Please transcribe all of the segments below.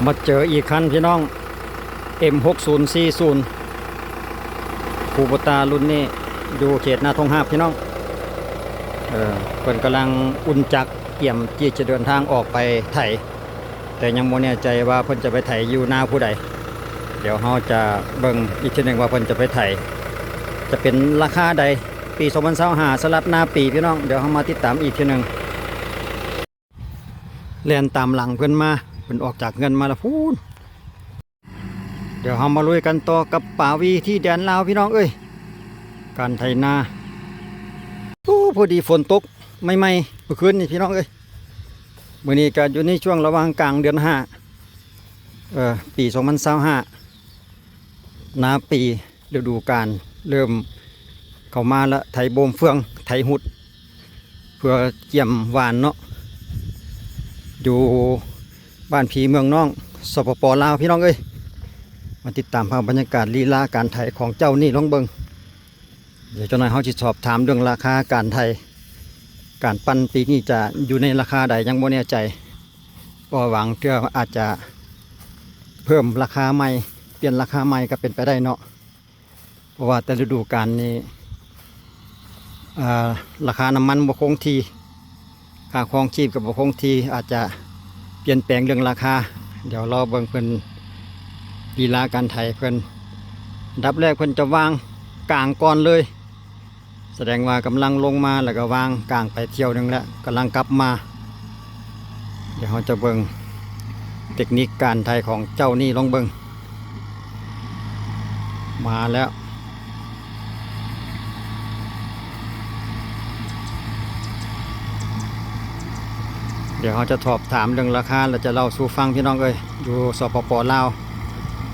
ມາເຈີອີກຄັນພີ່ນ້ອງ ເອັມຫົກສູນສີ່ສູນ ຄູໂບຕາ ລຸ້ນນີ້ ຢູ່ເຂດນາທົ່ງຮາກພີ່ນ້ອງ. ເອີ ເພິ່ນກຳລັງອຸ່ນຈັກ ກຽມທີ່ຈະເດີນທາງອອກໄປໄຖ ແຕ່ຍັງບໍ່ແນ່ໃຈວ່າເພິ່ນຈະໄປໄຖຢູ່ນາຜູ້ໃດ. ດຽວເຮົາຈະເບິ່ງອີກເທື່ອໜຶ່ງວ່າເພິ່ນຈະໄປໄຖ ຈະເປັນລາຄາໃດ ປີສອງພັນຊາວຫ້າ ສຳລັບນາປີພີ່ນ້ອງ. ດຽວເຮົາມາຕິດຕາມອີກເທື່ອໜຶ່ງ. ແລ່ນຕາມຫຼັງເພິ່ນມາ ເພິ່ນອອກຈາກເຮືອນມາແລ້ວພຸ້ນ. ດຽວເຮົາມາລຸຍກັນຕໍ່ກັບປາວີທີ່ແດນລາວພີ່ນ້ອງເອີຍ ການໄຖນາ. ໂອ້ ພໍດີຝົນຕົກໃໝ່ໆ ມື້ຄືນນີ້ພີ່ນ້ອງເອີຍ. ມື້ນີ້ກະຢູ່ໃນຊ່ວງລະຫວ່າງກາງເດືອນຫ້າ ເອີ ປີສອງພັນຊາວຫ້າ ນາປີ ລະດູການເລີ່ມເຂົ້າມາລະ ໄຖໂບມເຟືອງ ໄຖຫຸດ ເພື່ອກຽມຫວ່ານເນາະ ຢູ່ບ້ານພີເມືອງນ້ອງ ສປປ ລາວ ພີ່ນ້ອງເອີຍ. ມາຕິດຕາມພາບບັນຍາກາດລີລາການໄຖຂອງເຈົ້ານີ້ລອງເບິ່ງ. ດຽວຈັກໜ່ອຍເຮົາຊິສອບຖາມເລື່ອງລາຄາການໄຖ ການປັ່ນປີນີ້ຈະຢູ່ໃນລາຄາໃດ ຍັງບໍ່ແນ່ໃຈ ເພາະວ່າຫວ່າງເທື່ອອາດຈະເພີ່ມລາຄາໃໝ່ ປ່ຽນລາຄາໃໝ່ກໍເປັນໄປໄດ້ເນາະ. ເພາະວ່າແຕ່ລະດູການນີ້ ເອີ ລາຄານ້ຳມັນບໍ່ຄົງທີ່ ຄ່າຄອງຊີບກໍບໍ່ຄົງທີ່ ອາດຈະປ່ຽນແປງເລື່ອງລາຄາ. ດຽວລໍເບິ່ງເພິ່ນ ລີລາການໄຖເພິ່ນ. ອັນດັບແລກເພິ່ນຈະຫວ່າງກາງກ່ອນເລີຍ ສະແດງວ່າກຳລັງລົງມາ ແລ້ວກໍຫວ່າງກາງໄປທ່ຽວໜຶ່ງແລ້ວ ກຳລັງກັບມາ. ດຽວເຮົາຈະເບິ່ງເຕັກນິກການໄຖຂອງເຈົ້ານີ້ ລອງເບິ່ງ. ມາແລ້ວ ດຽວເຮົາຈະສອບຖາມເລື່ອງລາຄາ ແລ້ວຈະເລົ່າສູ່ຟັງພີ່ນ້ອງເອີຍ ຢູ່ ສປປ ລາວ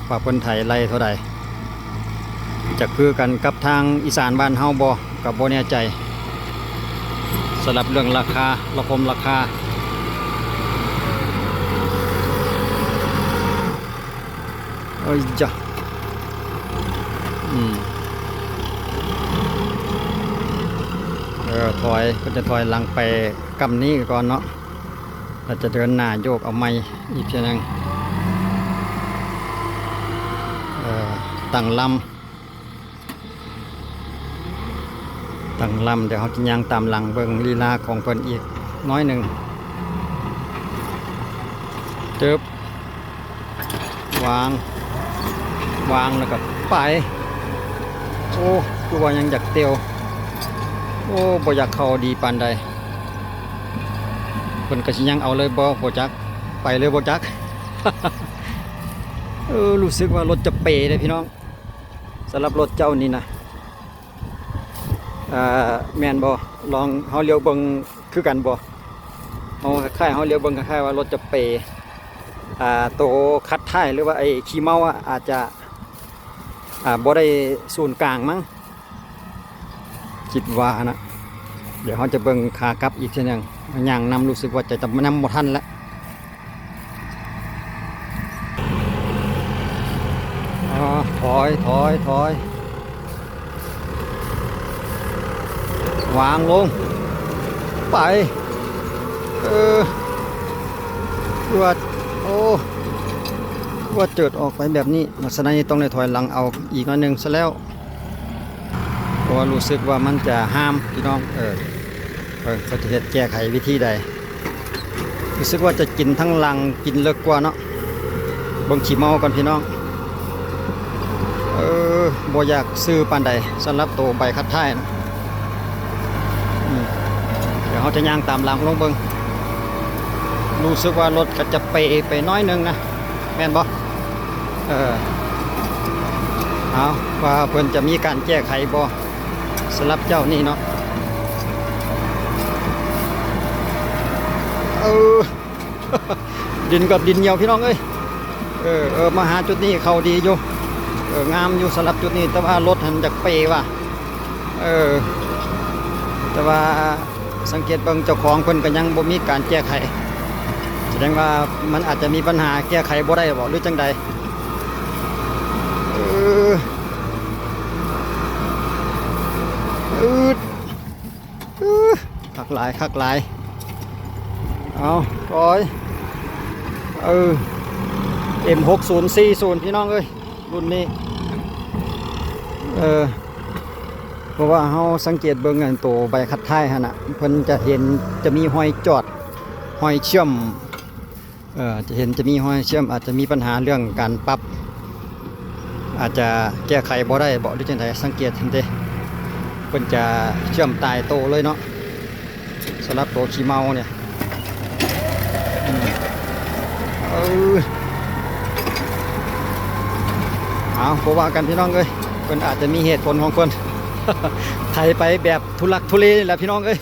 ວ່າເພິ່ນໄຖໄລ່ເທົ່າໃດ ຈະຄືກັນກັບທາງອີສານບ້ານເຮົາບໍ່ ກໍບໍ່ແນ່ໃຈ ສຳລັບເລື່ອງລາຄາ ລະຄົມລາຄາ. ເອີຍຈະ ອືມ ເອີ ຖອຍ ເພິ່ນຈະຖອຍຫຼັງໄປກ້ຳນີ້ກ່ອນເນາະ ແລ້ວຈະເດີນໜ້າໂຍກເອົາໃໝ່ອີກເທື່ອໜຶ່ງ. ເອີ ຕັ້ງລຳ ຕັ້ງລຳ ດຽວເຮົາຈະຍ່າງຕາມຫຼັງເບິ່ງລີລາຂອງເພິ່ນອີກໜ້ອຍໜຶ່ງ. ເຕີບ ວາງ ວາງແລ້ວກໍໄປ. ໂອ້ ຄືວ່າຍັງຢາກຕຽວ ໂອ້ ບໍ່ຢາກເຂົ້າດີປານໃດ. ເພິ່ນກໍຊິຍັງເອົາເລີຍບໍ່ ບໍ່ຈັກ ໄປເລີຍບໍ່ຈັກ. ເອີ ຮູ້ສຶກວ່າລົດຈະເປເດ້ພີ່ນ້ອງ ສຳລັບລົດເຈົ້ານີ້ນະ. ເອີ ແມ່ນບໍ່? ລອງເຮົາລ້ຽວເບິ່ງຄືກັນບໍ່? ເຮົາຄ້າຍໆ ເຮົາລ້ຽວເບິ່ງຄ້າຍໆວ່າລົດຈະເປ ອ່າ ໂຕຂັດທ້າຍ ຫຼືວ່າໄອ້ຂີ້ເມົາອະ ອາດຈະ ອ່າ ບໍ່ໄດ້ສູນກາງມັ້ງ ຄິດວ່ານະ. ດຽວເຮົາຈະເບິ່ງຂາກັບອີກເທື່ອໜຶ່ງ ຍ່າງນຳ ຮູ້ສຶກວ່າຈະ ຈະນຳບໍ່ທັນແລ້ວ. ອາ ຖອຍ ຖອຍ ຖອຍ ວາງລົງ ໄປ. ເອີ ຄືວ່າ ໂອ້ ຄືວ່າເຈີດອອກໄປແບບນີ້ ລັກສະນະນີ້ຕ້ອງໄດ້ຖອຍຫຼັງເອົາອີກໜ້ອຍໜຶ່ງຊະແລ້ວ. ເພາະວ່າຮູ້ສຶກວ່າມັນຈະຫາມພີ່ນ້ອງ. ເອີ ເອີ ເຂົາຈະເຮັດແກ້ໄຂວິທີໃດ? ຮູ້ສຶກວ່າຈະກິນທາງຫຼັງ ກິນເລິກກວ່າເນາະ. ເບິ່ງຂີ້ເມົາກ່ອນພີ່ນ້ອງ. ເອີ ບໍ່ຢາກຊື່ປານໃດ ສຳລັບໂຕໃບຂັດທ້າຍນະ. ອືມ ດຽວເຮົາຈະຍ່າງຕາມຫຼັງລອງເບິ່ງ. ຮູ້ສຶກວ່າລົດກໍຈະເປໄປໜ້ອຍໜຶ່ງນະ ແມ່ນບໍ່? ເອີ ເອົາ ວ່າເພິ່ນຈະມີການແກ້ໄຂບໍ່ ສຳລັບເຈົ້ານີ້ເນາະ. ເອີ ດິນກັບດິນໜຽວພີ່ນ້ອງເອີຍ. ເອີ ເອີ ມາຫາຈຸດນີ້ເຂົ້າດີຢູ່ ເອີ ງາມຢູ່ສຳລັບຈຸດນີ້ ແຕ່ວ່າລົດຫັ້ນຢາກເປວ່າ. ເອີ ແຕ່ວ່າ ສັງເກດເບິ່ງເຈົ້າຂອງເພິ່ນກໍຍັງບໍ່ມີການແກ້ໄຂ ສະແດງວ່າມັນອາດຈະມີບັນຫາແກ້ໄຂບໍ່ໄດ້ບໍ ຫຼືຈັ່ງໃດ? ເອີ ອືດ ອື ຄັກຫຼາຍ ຄັກຫຼາຍ. ເອົາ ຖອຍ ເອີ. ເອັມຫົກສູນສີ່ສູນ ພີ່ນ້ອງເອີຍ ລຸ້ນນີ້. ເອີ ເພາະວ່າເຮົາສັງເກດເບິ່ງອັນໂຕໃບຄັດທ້າຍຫັ້ນນະ ເພິ່ນຈະເຫັນ ຈະມີຮອຍຈອດ ຮອຍເຊື່ອມ ເອີ ຈະເຫັນຈະມີຮອຍເຊື່ອມ ອາດຈະມີບັນຫາເລື່ອງການປັບ ອາດຈະແກ້ໄຂບໍ່ໄດ້ບໍ ຫຼືຈັ່ງໃດ ສັງເກດຫັ້ນເດ້ ເພິ່ນຈະເຊື່ອມຕາຍໂຕເລີຍເນາະ ສຳລັບໂຕຂີ້ເມົານີ້. ອືມ ເອີ ເອົາ ບໍ່ວ່າກັນພີ່ນ້ອງເອີຍ ເພິ່ນອາດຈະມີເຫດຜົນຂອງເພິ່ນ ໄຖໄປແບບທຸລັກທຸເລນີ້ແຫຼະພີ່ນ້ອງເອີຍ.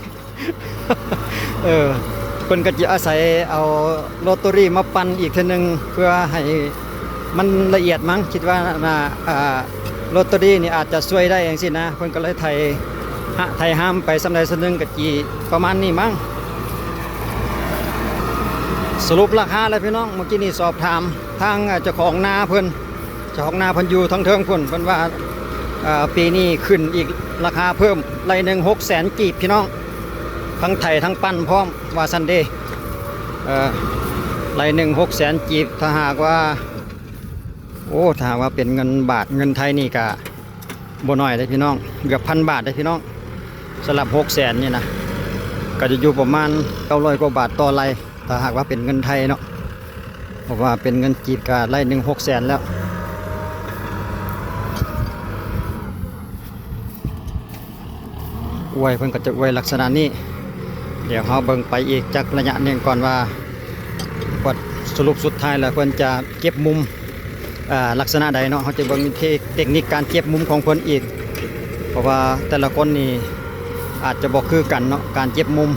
ເອີ ເພິ່ນກໍຈະອາໄສເອົາໂຣຕາຣີມາປັ່ນອີກເທື່ອໜຶ່ງ ເພື່ອໃຫ້ມັນລະອຽດມັ້ງ ຄິດວ່າໜ້າ ອ່າ ໂຣຕາຣີນີ້ອາດຈະຊ່ວຍໄດ້ຈັ່ງຊີ້ນະ ເພິ່ນກໍເລີຍໄຖ ໄຖຫ້າມໄປສ່ຳໃດສ່ຳໜຶ່ງ ກໍຊິປະມານນີ້ມັ້ງ. ສະຫຼຸບລາຄາແລ້ວພີ່ນ້ອງ ເມື່ອກີ້ນີ້ສອບຖາມທາງເຈົ້າຂອງນາເພິ່ນ ເຈົ້າຂອງນາເພິ່ນຢູ່ທາງເທິງພຸ້ນ ເພິ່ນວ່າ ເອີ ປີນີ້ຂຶ້ນອີກ ລາຄາເພີ່ມໄລ່ໜຶ່ງຫົກແສນກີບພີ່ນ້ອງ ທັງໄຖທັງປັ່ນພ້ອມ ວ່າຊັ້ນເດ. ເອີ ໄລ່ໜຶ່ງຫົກແສນກີບ ຖ້າຫາກວ່າ ໂອ້ ຖ້າຫາກວ່າເປັນເງິນບາດເງິນໄທນີ້ກະບໍ່ໜ້ອຍເດ້ພີ່ນ້ອງ ເກືອບພັນບາດເດ້ພີ່ນ້ອງ. ສຳລັບຫົກແສນນີ້ນະ ກະຈະຢູ່ປະມານເກົ້າຮ້ອຍກວ່າບາດຕໍ່ໄລ່ ຖ້າຫາກວ່າເປັນເງິນໄທເນາະ ເພາະວ່າເປັນເງິນກີບກະໄລ່ໜຶ່ງຫົກແສນແລ້ວ. ອວຍ ເພິ່ນກໍຈະອວຍລັກສະນະນີ້ ດຽວເຮົາເບິ່ງໄປອີກຈັກໄລຍະໜຶ່ງກ່ອນວ່າ ບົດສະຫຼຸບສຸດທ້າຍແລ້ວເພິ່ນຈະເກັບມຸມ ເອີ ລັກສະນະໃດເນາະ ເຮົາຈະເບິ່ງເທັກນິກການເກັບມຸມຂອງເພິ່ນອີກ ເພາະວ່າແຕ່ລະຄົນນີ້ອາດຈະບໍ່ຄືກັນເນາະ ການເກັບມຸມ.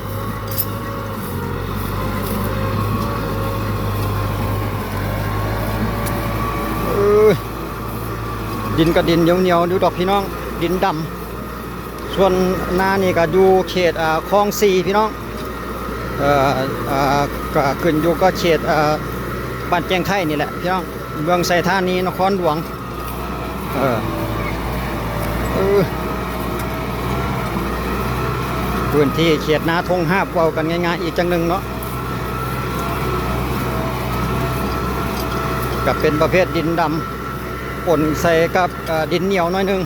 ເອີຍ ດິນກໍດິນໜຽວໆຢູ່ດອກພີ່ນ້ອງ ດິນດຳ. ສ່ວນນານີ້ກໍຢູ່ເຂດ ເອີ ຄອງສີ່ພີ່ນ້ອງ ເອີ ເອີ ກໍຂຶ້ນຢູ່ກັບເຂດ ເອີ ບ້ານແຈ້ງໄຄນີ້ແຫຼະພີ່ນ້ອງ ເມືອງໄຊທານີ ນະຄອນຫຼວງ. ເອີ ເອີ ພື້ນທີ່ເຂດນາທົ່ງຮາບ ເວົ້າກັນງ່າຍໆອີກຈັ່ງໜຶ່ງເນາະ ກໍເປັນປະເພດດິນດຳ ປົນໃສ່ກັບ ເອີ ດິນໜຽວໜ້ອຍໜຶ່ງ.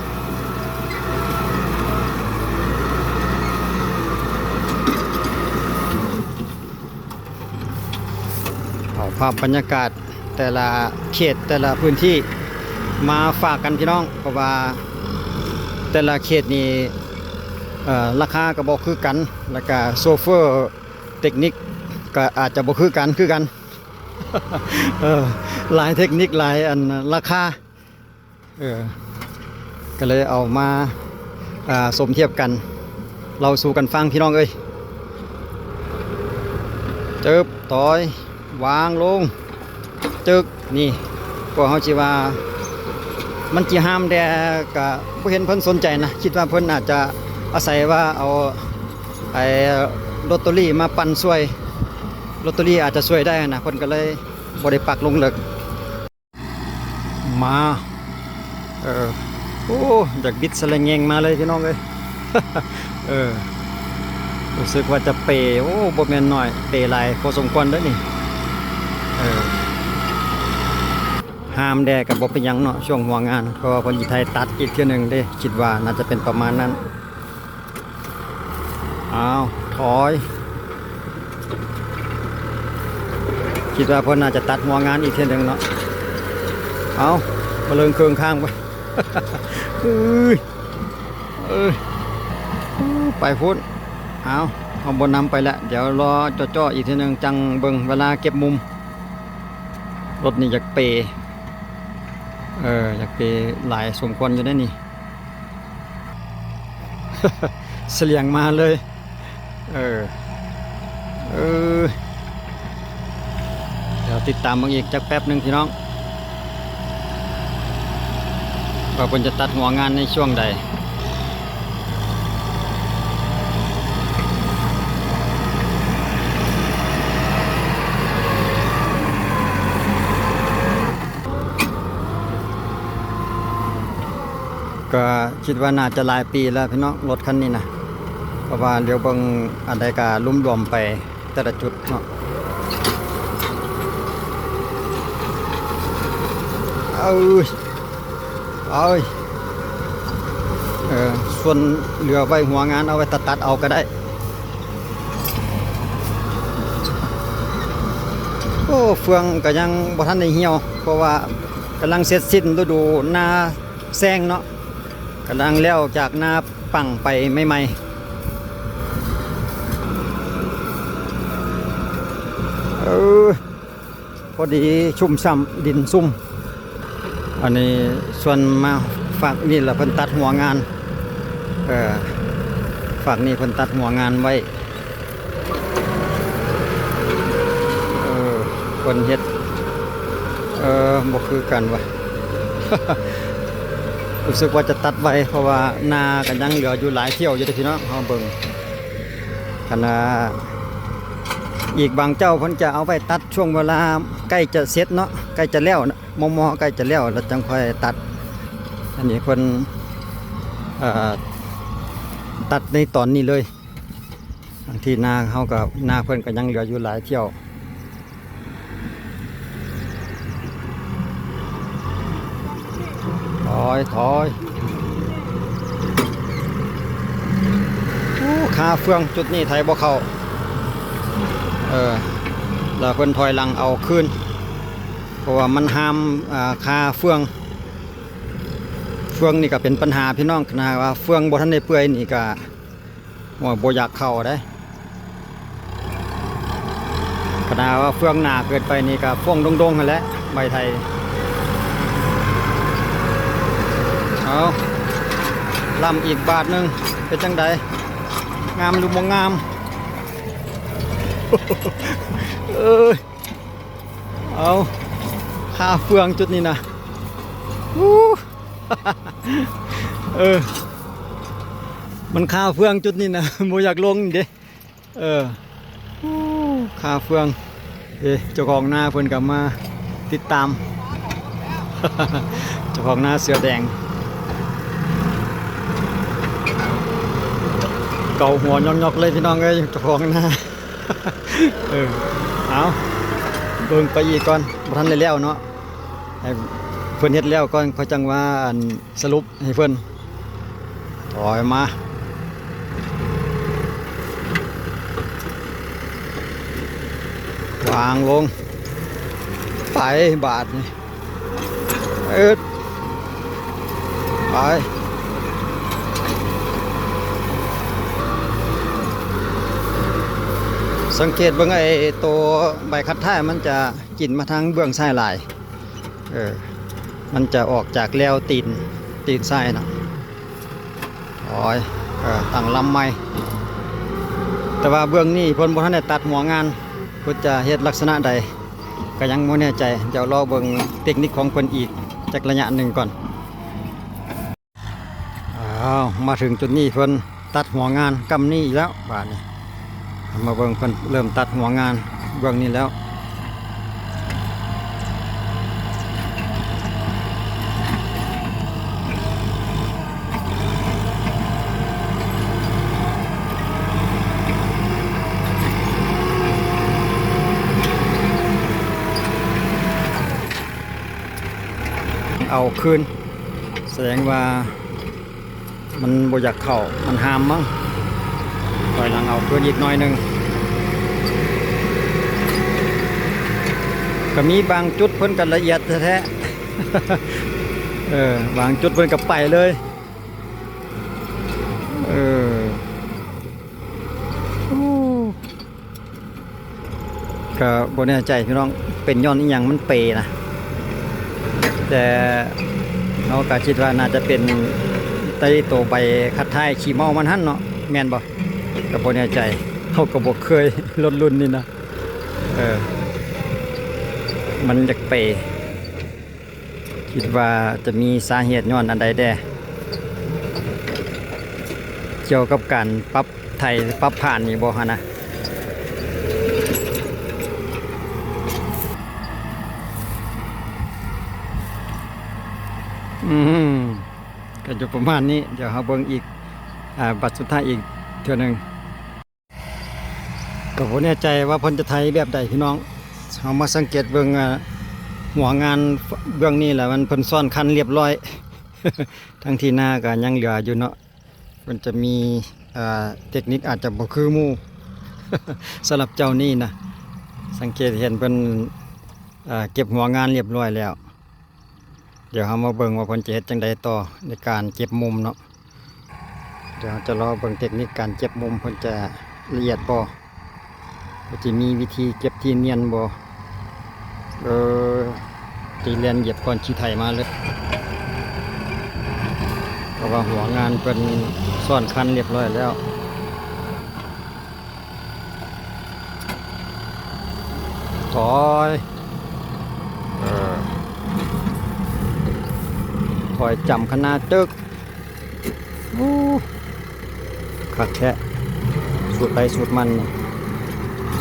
ເອົາພາບບັນຍາກາດແຕ່ລະເຂດແຕ່ລະພື້ນທີ່ມາຝາກກັນພີ່ນ້ອງ ເພາະວ່າແຕ່ລະເຂດນີ້ ເອີ ລາຄາກໍບໍ່ຄືກັນ ແລ້ວກໍໂຊເຟີເຕັກນິກກໍອາດຈະບໍ່ຄືກັນຄືກັນ. ເອີ ຫຼາຍເຕັກນິກ ຫຼາຍອັນລາຄາ ເອີ ກໍເລີຍເອົາມາ ອ່າ ສົມທຽບກັນ ເລົ່າສູ່ກັນຟັງພີ່ນ້ອງເອີຍ. ເຈີບ ຖອຍ ວາງລົງ ຈຶກ ນີ້ ພວກເຮົາຊິວ່າມັນຊິຫ້າມແດ່ ກະບໍ່ເຫັນເພິ່ນສົນໃຈນະ ຄິດວ່າເພິ່ນອາດຈະອາໄສວ່າເອົາໄອ້ໂຣຕາຣີມາປັ່ນຊ່ວຍ ໂຣຕາຣີອາດຈະຊ່ວຍໄດ້ຫັ້ນນະ ເພິ່ນກໍເລີຍ ບໍ່ໄດ້ປັກລົງເລິກ ມາ ເອີ ໂອ້ ຢາກບິດສະແລງແງງມາເລີຍພີ່ນ້ອງເອີຍ. ເອີ ຮູ້ສຶກວ່າຈະເປ ໂອ້ ບໍ່ແມ່ນໜ້ອຍ ເປຫຼາຍພໍສົມຄວນເດີ້ນີ້. ເອີ ຫ້າມແດ່ກໍບໍ່ເປັນຫຍັງເນາະ ຊ່ວງຫົວງານ ເພາະວ່າເພິ່ນຊິໄຖຕັດອີກເທື່ອໜຶ່ງເດ້ ຄິດວ່າໜ້າຈະເປັນປະມານນັ້ນ. ອ້າວ ຖອຍ ຄິດວ່າເພິ່ນໜ້າຈະຕັດຫົວງານອີກເທື່ອໜຶ່ງເນາະ. ເອົາ ມາເລີງເຄິ່ງຂ້າງໄປ ເອີຍ ເອີຍ ໄປພຸ້ນ. ເອົາ ເຮົາບໍ່ນຳໄປແລ້ວ ດຽວລໍຈໍ້ໆອີກເທື່ອໜຶ່ງ ຈັ່ງເບິ່ງເວລາເກັບມຸມ. ລົດນີ້ຢາກເປ ເອີ ຢາກເປຫຼາຍສົມຄວນຢູ່ເດ້ນີ້. ສະຫຼຽງມາເລີຍ ເອີ ເອີ ດຽວຕິດຕາມເບິ່ງອີກຈັກແປັບໜຶ່ງພີ່ນ້ອງ ວ່າເພິ່ນຈະຕັດຫົວງານໃນຊ່ວງໃດ. ກໍຄິດວ່າໜ້າຈະຫຼາຍປີແລ້ວພີ່ນ້ອງ ລົດຄັນນີ້ນະ ເພາະວ່າຫຼຽວເບິ່ງອັນໃດກໍລວມໆໄປແຕ່ລະຈຸດເນາະ. ເອີຍ ເອີຍ ເອີ ສ່ວນເຫຼືອໄວ້ຫົວງານ ເອົາໄວ້ຕັດໆເອົາກໍໄດ້. ໂອ້ ເຟືອງກໍຍັງບໍ່ທັນໄດ້ຫ່ຽວ ເພາະວ່າກຳລັງເສັດສິ້ນລະດູນາແຊງເນາະ ກຳລັງແລ້ວຈາກນາປັງໄປໃໝ່ໆ. ເອີ ພໍດີຊຸ່ມຊ່ຳ ດິນຊຸ່ມ. ອັນນີ້ສ່ວນມາຟາກນີ້ລະເພິ່ນຕັດຫົວງານ ເອີ ຟາກນີ້ເພິ່ນຕັດຫົວງານໄວ້ ເອີ ເພິ່ນເຮັດ ເອີ ບໍ່ຄືກັນວ່າ ຮູ້ສຶກວ່າຈະຕັດໄວ ເພາະວ່ານາກໍຍັງເຫຼືອຢູ່ຫຼາຍຖ້ຽວຢູ່ເດ້ພີ່ນ້ອງ. ເຮົາເບິ່ງ ຄັນວ່າ ອີກບາງເຈົ້າເພິ່ນຈະເອົາໄວ້ຕັດຊ່ວງເວລາໃກ້ຈະເສັດເນາະ ໃກ້ຈະແລ້ວເນາະ ມໍ່ໆໃກ້ຈະແລ້ວ ແລ້ວຈັ່ງຄ່ອຍຕັດ. ອັນນີ້ເພິ່ນ ເອີ ຕັດໃນຕອນນີ້ເລີຍ ບາງທີນາເຮົາກໍ ນາເພິ່ນກໍຍັງເຫຼືອຢູ່ຫຼາຍຖ້ຽວ. ຖອຍ ຖອຍ ໂອ້ ຄາເຟືອງຈຸດນີ້ໄຖບໍ່ເຂົ້າ ເອີ ແລ້ວເພິ່ນຖອຍຫຼັງເອົາຄືນ ເພາະວ່າມັນຫ້າມ ອ່າ ຄາເຟືອງ. ເຟືອງນີ້ກໍເປັນບັນຫາພີ່ນ້ອງ ຂະໜາດວ່າເຟືອງບໍ່ທັນໄດ້ເປື່ອຍນີ້ກໍ ໂອ້ຍ ບໍ່ຢາກເຂົ້າເດ້. ຂະໜາດວ່າເຟືອງໜາເກີນໄປນີ້ກໍຟົງດົງໆຫັ້ນແຫຼະ ໃບໄຖ. ເອົາ ລ່ຳອີກບາດໜຶ່ງ ເປັນຈັ່ງໃດ ງາມຫຼືບໍ່ງາມ? ເອີຍ ເອົາ ຄາເຟືອງຈຸດນີ້ນະ ເອີ ມັນຄາເຟືອງຈຸດນີ້ນະ ບໍ່ຢາກລົງເດ້. ເອີ ຄາເຟືອງ ເອີ ເຈົ້າຂອງນາເພິ່ນກໍມາຕິດຕາມ ເຈົ້າຂອງນາເສືອແດງ ເກົາຫົວຍອກໆເລີຍພີ່ນ້ອງເອີຍ ເຈົ້າຂອງນາ. ເອີ ເອົາ ເບິ່ງໄປອີກກ່ອນ ບໍ່ທັນໄດ້ແລ້ວເນາະ ໃຫ້ເພິ່ນເຮັດແລ້ວກ່ອນ ຂ້ອຍຈັ່ງວ່າ ອັນ ສະຫຼຸບໃຫ້ເພິ່ນ. ຖອຍມາ ວາງລົງ ໄປບາດນີ້ ເອີດ ໄປ ສັງເກດເບິ່ງໄອ້ໂຕໃບຄັດທ້າຍ ມັນຈະກິນມາທາງເບື້ອງຊ້າຍຫຼາຍ ເອີ ມັນຈະອອກຈາກແລວຕີນ ຕີນຊ້າຍເນາະ. ໂອ້ຍ ເອີ ຕັ້ງລຳໃໝ່ ແຕ່ວ່າເບື້ອງນີ້ເພິ່ນບໍ່ທັນໄດ້ຕັດຫົວງານ ເພິ່ນຈະເຮັດລັກສະນະໃດ ກໍຍັງບໍ່ແນ່ໃຈ ດຽວລໍເບິ່ງເຕັກນິກຂອງເພິ່ນອີກຈັກໄລຍະໜຶ່ງກ່ອນ. ອ້າວ ມາເຖິງຈຸດນີ້ເພິ່ນຕັດຫົວງານກ້ຳນີ້ອີກແລ້ວ ບາດນີ້ ມາເບິ່ງເພິ່ນເລີ່ມຕັດຫົວງານເບື້ອງນີ້ແລ້ວ ເອົາຄືນ ສະແດງວ່າ ມັນບໍ່ຢາກເຂົ້າ ມັນຫ້າມມັ້ງ ຖອຍຫຼັງເອົາຄືນອີກໜ້ອຍໜຶ່ງ ກໍມີບາງຈຸດເພິ່ນກໍລະອຽດແທ້ໆ ເອີ ບາງຈຸດເພິ່ນກໍໄປເລີຍ ເອີ ໂອ້ ກໍບໍ່ແນ່ໃຈພີ່ນ້ອງ ເປັນຍ້ອນອີ່ຫຍັງມັນເປນະ ແຕ່ເຮົາກໍຄິດວ່າໜ້າຈະເປັນໄອ້ໂຕໃບຄັດທ້າຍຂີ້ເມົາມັນຫັ້ນເນາະ ແມ່ນບໍ່? ກໍບໍ່ແນ່ໃຈ ເຮົາກໍບໍ່ເຄີຍລົດລຸ້ນນີ້ນະ ເອີ ມັນຢາກເປ. ຄິດວ່າຈະມີສາເຫດຍ້ອນອັນໃດແດ່ ກ່ຽວກັບການປັບໄຖ ປັບຜ່ານນີ້ບໍ່ຫັ້ນນະ? ອືມ ກໍຢູ່ປະມານນີ້ ດຽວເຮົາເບິ່ງອີກ ອາ ບັດສຸດທ້າຍອີກເທື່ອໜຶ່ງ. ກໍບໍ່ແນ່ໃຈວ່າເພິ່ນຈະໄຖແບບໃດພີ່ນ້ອງ ເຮົາມາສັງເກດເບິ່ງ ອ່າ ຫົວງານເບື້ອງນີ້ລະ ມັນເພິ່ນຊ້ອນຄັນລຽບຮ້ອຍ ທັງທີ່ນາກໍຍັງເຫຼືອຢູ່ເນາະ. ເພິ່ນຈະມີ ເອີ ເຕັກນິກອາດຈະບໍ່ຄືໝູ່ ສຳລັບເຈົ້ານີ້ນະ. ສັງເກດເຫັນເພິ່ນ ເອີ ເກັບຫົວງານລຽບຮ້ອຍແລ້ວ. ດຽວເຮົາມາເບິ່ງວ່າເພິ່ນຈະເຮັດຈັ່ງໃດຕໍ່ໃນການເກັບມຸມເນາະ. ດຽວເຮົາຈະລໍເບິ່ງເຕັກນິກການເກັບມຸມ ເພິ່ນຈະລະອຽດບໍ່? ເພິ່ນຈະມີວິທີເກັບທີ່ນຽນບໍ່? ເອີ ຊິແລ່ນຢຽບກ່ອນຂີ່ໄຖມາເລີຍ ເພາະວ່າຫົວງານເພິ່ນຊ້ອນຄັນລຽບຮ້ອຍແລ້ວ. ຖອຍ ເອີ ຖອຍຈ້ຳຂະໜາດເຕີກ. ໂອ້ ຄັກແທ້ ສູດໃຜສູດມັນ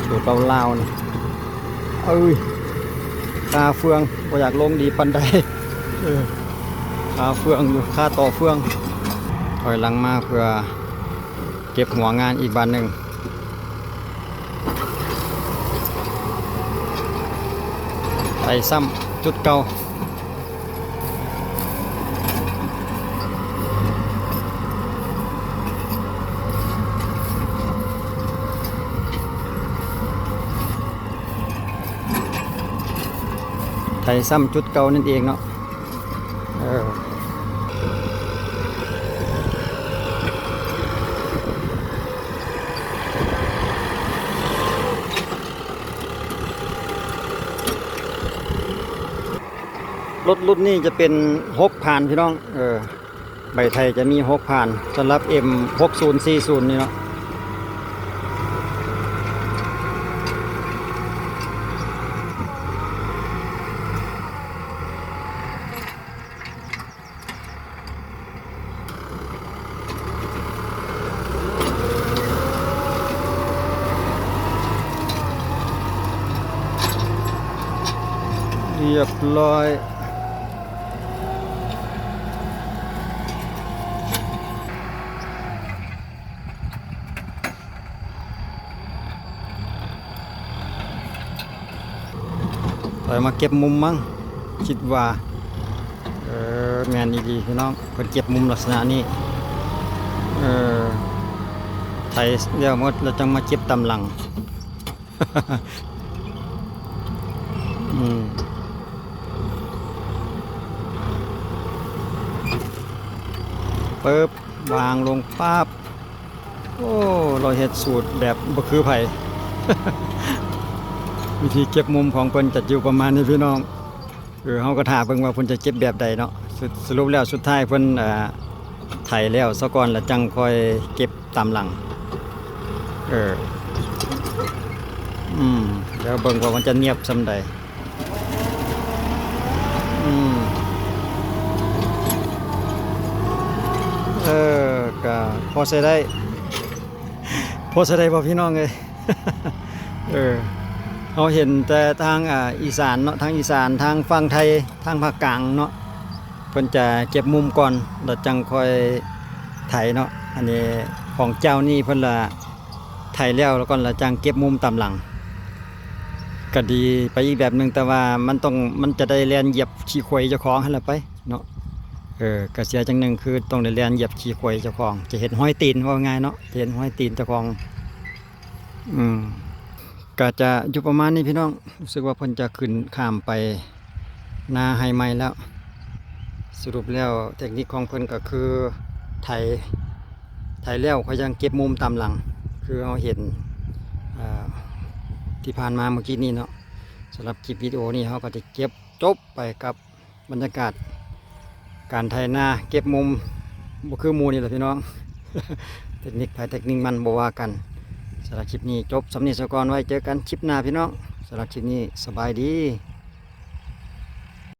ສູດລາວໆ ນີ້. ເອີຍ ຄາເຟືອງ ບໍ່ຢາກລົງດີປານໃດ. ເອີ ຄາເຟືອງຢູ່ ຄາຕໍ່ເຟືອງ. ຖອຍຫຼັງມາເພື່ອເກັບຫົວງານອີກບາດໜຶ່ງ. ໄປຊ້ຳຈຸດເກົ່າ. ໄຖຊ້ຳຈຸດເກົ່ານັ້ນເອງເນາະ. ເອີ ລົດລຸ້ນນີ້ຈະເປັນຫົກຜ່ານພີ່ນ້ອງ. ເອີ ໃບໄທຈະມີຫົກຜ່ານ ສຳລັບເອັມຫົກສູນສີ່ສູນນີ້ເນາະ. ຮຽບຮ້ອຍ. ຂ້ອຍມາເກັບມຸມມັ້ງ ຄິດວ່າ. ເອີ ແມ່ນອີ່ຫຼີພີ່ນ້ອງ ເພິ່ນເກັບມຸມລັກສະນະນີ້. ເອີ ໄຖແລ້ວໝົດແລ້ວຈັ່ງມາເກັບຕາມຫຼັງ. ອືມ ປຶບ ວາງລົງປັບ. ໂອ້ ລາວເຮັດສູດແບບບໍ່ຄືໃຜ. ວິທີເກັບມຸມຂອງເພິ່ນຈະຢູ່ປະມານນີ້ພີ່ນ້ອງ. ເອີ ເຮົາກໍຖ້າເບິ່ງວ່າເພິ່ນຈະເກັບແບບໃດເນາະ. ສະ ສະຫຼຸບແລ້ວສຸດທ້າຍເພິ່ນ ເອີ ໄຖແລ້ວຊະກ່ອນ ແລ້ວຈັ່ງຄ່ອຍເກັບຕາມຫຼັງ. ເອີ ອືມ ດຽວເບິ່ງວ່າມັນຈະນຽບສ່ຳໃດ. ອືມ ເອີ ກະພໍໃຊ້ໄດ້ ພໍໃຊ້ໄດ້ບໍ່ພີ່ນ້ອງເອີຍ? ເອີ ເຮົາເຫັນແຕ່ທາງ ອ່າ ອີສານເນາະ ທາງອີສານ ທາງຝັ່ງໄທ ທາງພາກກາງເນາະ ເພິ່ນຈະເກັບມຸມກ່ອນ ແລ້ວຈັ່ງຄ່ອຍໄຖເນາະ. ອັນນີ້ຂອງເຈົ້ານີ້ເພິ່ນລະ ໄຖແລ້ວ ແລ້ວກ່ອນລະຈັ່ງເກັບມຸມຕາມຫຼັງ ກະດີໄປອີກແບບໜຶ່ງ ແຕ່ວ່າມັນຕ້ອງ ມັນຈະໄດ້ແລ່ນຢຽບຂີ້ຄວາຍເຈົ້າຂອງຫັ້ນລະໄປເນາະ. ເອີ ກະເສຍຈັ່ງໜຶ່ງ ຄືຕ້ອງໄດ້ແລ່ນຢຽບຂີ້ຄວາຍເຈົ້າຂອງ ຈະເຫັນຮອຍຕີນ ເວົ້າງ່າຍເນາະ ຈະເຫັນຮອຍຕີນເຈົ້າຂອງ. ອືມ ກະຈະຢູ່ປະມານນີ້ພີ່ນ້ອງ. ຮູ້ສຶກວ່າເພິ່ນຈະຂຶ້ນຂ້າມໄປນາໄຮ່ໃໝ່ແລ້ວ. ສະຫຼຸບແລ້ວເຕັກນິກຂອງເພິ່ນກໍຄືໄຖ ໄຖແລ້ວເຂົາຍັງເກັບມຸມຕາມຫຼັງ ຄືເຮົາເຫັນ ເອີ ທີ່ຜ່ານມາເມື່ອກີ້ນີ້ເນາະ. ສຳລັບຄລິບວິດີໂອນີ້ເຮົາກໍຈະເກັບຈົບໄປກັບ ບັນຍາກາດການໄຖນາເກັບມຸມ ບໍ່ຄືໝູ່ນີ້ແຫຼະພີ່ນ້ອງ. ເຕັກນິກໃຜເຕັກນິກມັນ ບໍ່ວ່າກັນ. ສຳລັບຄລິບນີ້ຈົບສ່ຳນີ້ສາກ່ອນ ໄວ້ເຈີກັນຄລິບໜ້າພີ່ນ້ອງ. ສຳລັບຄລິບນີ້ສະບາຍດີ.